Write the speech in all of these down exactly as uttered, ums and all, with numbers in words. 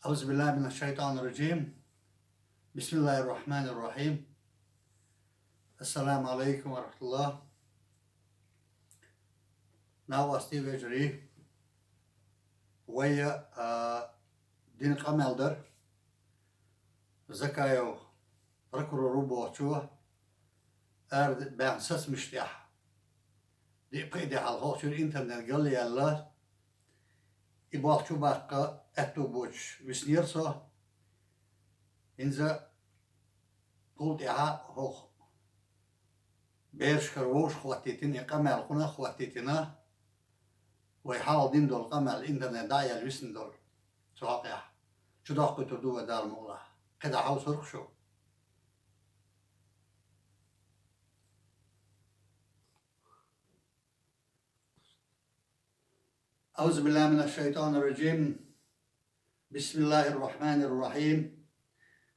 أعوذ بالله من الشيطان الرجيم. بسم الله الرحمن الرحيم. السلام عليكم ورحمة الله. Накъостий, вежарий, вай, а, дина къамел дар Закаев прокурор ву бохучо арабаьхна сацамаш тӀехь. Диъ-пхиъ де хьалха хӀокху чуьра интернет галъяьлла, и болх чу баккха аьтту боцуш виснера со. ХӀинца тхул тӀаьхьа хӀокху берашкара вовшахӀоттийтина и къамел, кхунах а хӀоттийтина, вай хьалха дина долу къамел интернет дӀа а яьлла висна долу цу хьокъехь. Чудоккхуьйтур ду вай, Дала мукъалахь. КхидӀа хьовсурх шу. أعوذ بالله من الشيطان الرجيم. بسم الله الرحمن الرحيم.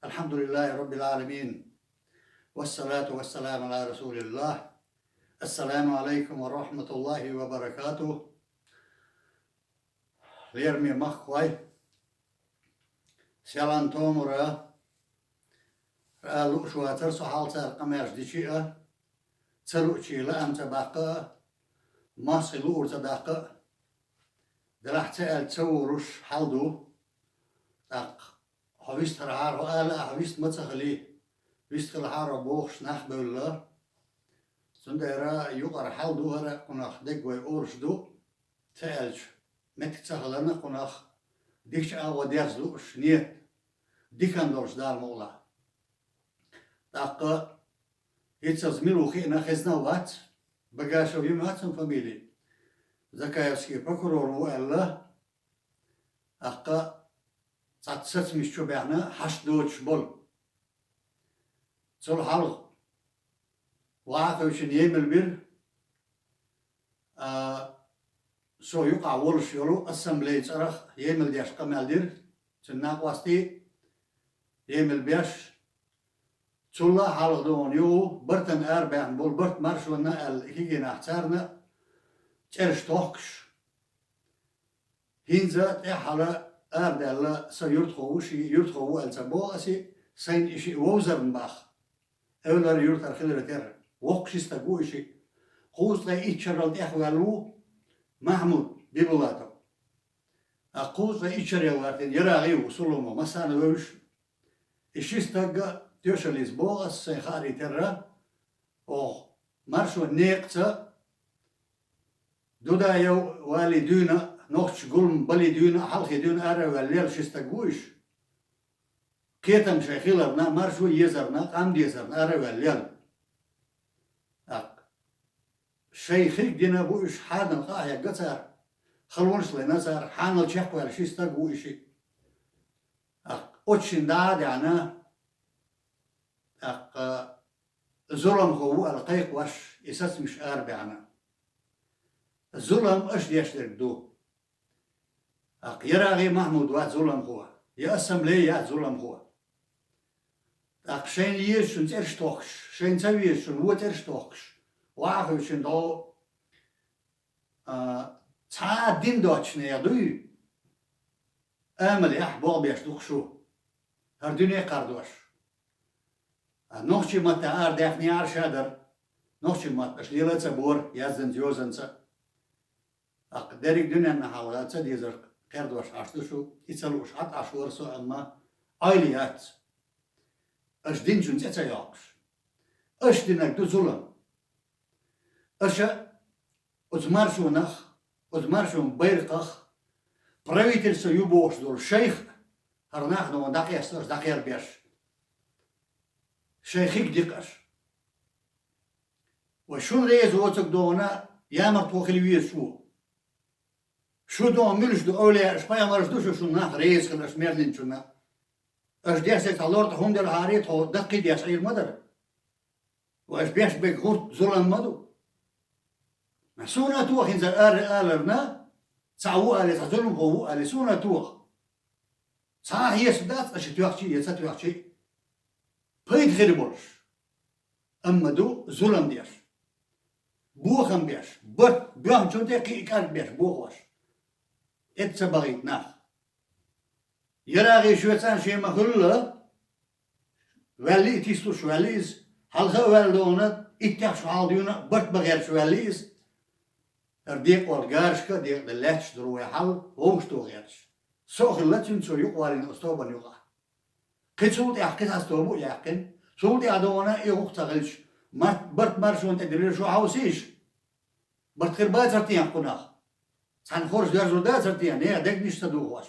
الحمد لله رب العالمين. والصلاة والسلام على رسول الله. السلام عليكم ورحمة الله وبركاته. Лераме махкахой, селхана томара ала лууш вацара со хьалха цара къамелаш дичи а, ца луучийн лаам ца баккха а, мостагӀий луур ца даккха а. Делахь ца аьлча ца волуш хьал ду. ТӀаккха хьо вистхилахьара, хьо ала а, хьо вист ма ца хили, вистхилахьара бохуш нах бевлла. Цундела юкъара хьал ду хӀара, кхунах дерг вай олуш ду, ца аьлча меттиг ца хиларна, кхунах дикачу агӀор дерза лууш, нет, диканна долуш, Дала мукъалахь. ТӀаккха хӀинца иза мила ву хиъна, хезна а вац, Багашев ю-м яц цуьнан фамили. Закаевский прокурор ву аьлла, тӀаккха цхьацца сацамаш чу баьхна хьашт доцуш болу. Цул хьалха ваха а хевшина емал бира, а, со юкъахь волуш йолу ассамблея цӀарах емал деш къамел дира, цуьнан накъостий емал беш, цул а хьалха догӀун юха Бартана арабаьхна болу, Барт маршонна аьлла, кегийнахь царна цӀераш тохкуш, хӀинца тӀаьххьара арадаьлла сан юьртахо ву, ши юьртахо ву аьлла ца боху ас и, сайна и шиъ вовзарна боху. Эвлара юьртара хиларе терра, воккха ши стаг ву и шиъ. Кхузткъе итт шарал тӀехваьлла ву Махьмуд Бибулатов. А кхузткъе итт шаре ваьртина ярагӀий ву Сулумов, массарна вевзаш. И ши стаг а тоьшаллица боху ас сайн хаарий терра, оха маршонан некъаца Дудаев валий дуьйна а, нохчаша гулам балий дуьйна а, хьалхий дуьйна а ара а ваьлла лелла ши стаг ву уьш. Кхетам шайн хиларна, маршо езарна, къам дезарна ара а ваьлла лелла. ТӀаккха шайн хиг дина бу уьш, хьанал къа а хьегна цара, халонаш а лайна цара, хьанал чекхваьлла ши стаг ву и шиъ. ТӀаккха оцу шина дӀа а даьхьна, тӀаккха зуламхо ву аьлла кхайкхош и сацамаш арабаьхна. Зулам аша деш дерг ду. ТӀаккха ярагӀий Махьмуд вац зуламхо, я ассамблея яц зуламхо. ТӀаккха шайна езачун цӀераш тохкуш, шайна ца везачун вон цӀераш тохкуш, ваха а хевшина дӀо, а, цхьа а дин доцучу нехан дуй, амалехь болх беш ду-кх шу, хӀара дуьне а кхардош. А нохчийн маттахь арадаьхнехьара ша дара, нохчийн мотт аша лела а ца бора, яздинца, йозанца. ТӀаккха дерриг дуьненна хьалха ца дезарх кхардош Ӏаш ду шу, и ца лууш хьатӀаш вара со, амма Ӏойла яц. Аша динчун цӀе ца йоккхуш, аша динарг ду зулам. Аша оцу маршонах, оцу маршонан байракхах, правительство ю бохуш долу шайх а, хӀара нах а дӀакъаьста аша, дӀакхербеш, шайн хиг дикъ аша. Вай шуна реза воцург догӀуна ямартло хила везаш ву. Шу догӀу муьлш ду, эвлаяаш, пайхамарш ду шу, шуна нах реза хила аша мернинчунна. Аша деш дерг цхьа лор тӀе хӀума делахьара, тхо даккхийдеш Ӏийр ма дара. Ва аша беш берг гӀурт зулам ма ду. Суна а тоха хӀинца ара аларна, цхьа ву али, цхьа зуламхо ву али, суна а тоха. Цхьа а хьесап дац аша тоьхчий я ца тоьхчий, пайда хир болуш. Амма ду зулам деш, бохам беш, барт боьхначун тӀе кхин а кӀарг беш бохош. ЭтӀа ца бахийта нах. ЯрагӀий шоьцан шен ма-хуьллу, ваьлли а, тислуш ваьлли иза, хьалха а ваьлла дона, иттех шо хьалха дуьйна а барт бан гӀерташ ваьлли иза. ХӀара декъа волу гарашка а декъаделла лаьтташ долу вай хьал вовшахтоха гӀерташ. Со а хилла цуьнца юкъа валийна оцу тобанна юкъахь. Кхин цул тӀаьхьа кхин цхьа тоба а яьккхина. Цул тӀаьхьа дона и гӀуллакх ца хилча, март-, барт маршонна тӀе диллира шу хьовсийша. Барт хир бацара техьа кхунах? Цхьана хорша доьрзур дацара техьа, нехан дегнаш ца духош?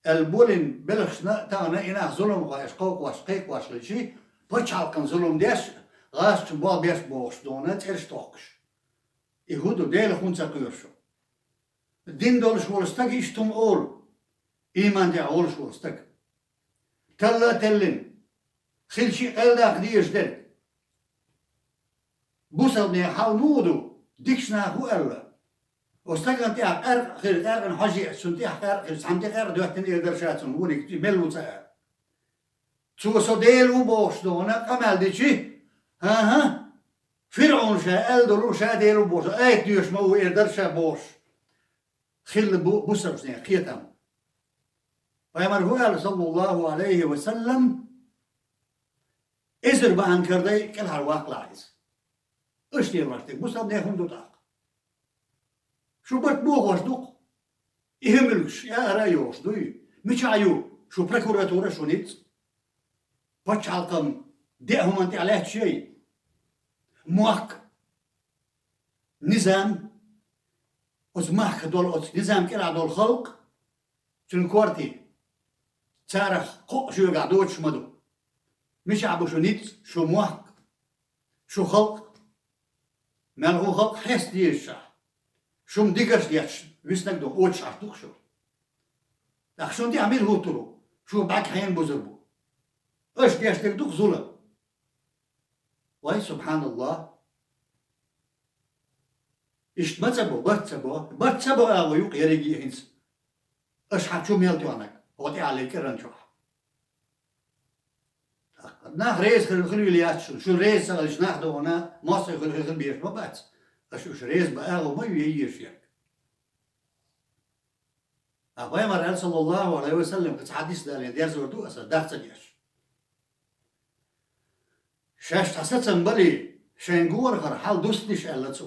Аьлла болийна белхашна а, тахана и нах зуламхой аьлла кхойкхош, кхайкхош хилчий, пачхьалкхана зулам деш, гӀазкхашна болх беш бохуш дона цӀераш тохкуш. И хӀун ду, Дела хӀунда ца кхоьру шу? Дин долуш волу стаг иштта хӀума олу, ийман тӀехь волуш волу стаг. Талла а теллина, хилчий а къайладаккха дезаш дерг. Бусалбанехь хьал муха ду, дикачу наха хӀун аьлла? Оцу стагана тӀехь къаьркъа хир, къаьркъана хьожа еъча, цунна тӀехь къаьркъа хир, цхьана тӀе къаьркъа доьттина эр дара ша цунна, вониг и мел ву ца аьлла. Цо со Дела ву бохуш дона къамел дичи, хӀан-хӀа, ФирӀун ша аьлла долу ша Дела ву бохуш, айта доьшу ма ву эр дара ша бохуш. Хилла бу бусалбанехь кхетам. Пайхамар хӀун аьлла, саллаллаху алейхи ва саллам, эзар бахьана кардай кӀелхьарваккхалахь иза. Аша лелош дерг бусалбанехь хӀун ду тӀаккха? Шу барт бохош ду-кх. И хӀун муьлхаш, яа ара а йолуш дуй? Мичахь ю шу прокуратура, шу ницкъ? Пачхьалкхам деа хӀуманна тӀехь лаьтташ яй? Мохк, низам, оцу махка долу, оцу низам кӀирахь долу халкъ, цуьнан корта, царах кхоъ шуьгахь доцуш ма ду. Мичахь бу шу ницкъ, шу мохк, шу халкъ? Мел хӀун халкъ хьеста дезачохь, шуна дигаш детташ виснаг ду, оццуш Ӏаш ду-кх шу. ТӀаккха шуна тӀехь мила хӀуттур ву? Шу бӀаьрг хьенан бузур бу? Аша деш дерг ду-кх зулам. Вай, субхьаналлахӀ! Иштта ма ца бо, барт ца бо, барт ца бо агӀо ю-кх ерриге а хӀинца. Аша хьан чу мел тоьхнарг, хӀокху тӀехь лерг кӀиран чохь. Нах реза хир, хир вилла яц шуна. Шу реза ца хилча, нах догӀана, мостагӀий хир, хир, хир безаш ма бац. Аша уьш реза бан агӀо ма ю езаш ерг. Ткъа пайхамар аьлла, саллаллаху алейхи ва саллям, кхин цхьа хьадис далийна, дерзор ду аса, дах ца деш. Шаьш цхьа сацам бале, шайн горахара хьал дуста диш аьлла цо.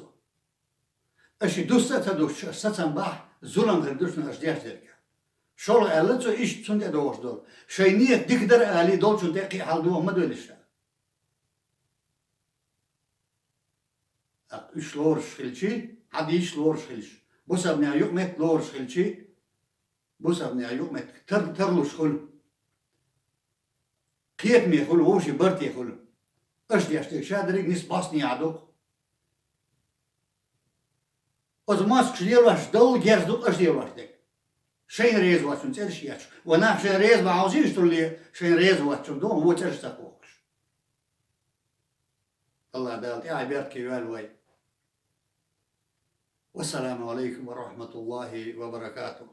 Аша и дуста а ца дустуш, аша сацам бахь, зулам хир ду шуна аша деш дерг. ШолгӀа аьлла цо иштта цунна тӀедогӀуш долу. Шайн нийят дика дара алий, долчунна тӀе кхин хьал догӀу ма доьллуш ша. ТӀаккха уьш лоруш хилчи, хьадисаш лоруш хилчи, бусалбанехь юкъаметтиг лоруш хилчи, бусалбанехь юкъаметтиг тар-, тарлуш хуьлу. Кхетаме хуьлу, вовшийн барте хуьлу. Аша деш дерг ша дерриг нисса бӀостанехьа ду-кх. Оцу мостагӀаша лелош долу герз ду-кх аша лелош дерг. Шайна реза воцчун цӀераш етташ. Ва нах шайна реза ма хьовзийша тулле, шайна реза воцчун ду, вон цӀераш ца кхохкуш. АллахӀ Дала тӀаьхье беркате йойла вай. Вассаламу алейкум ва рахматуллахи ва баракатух.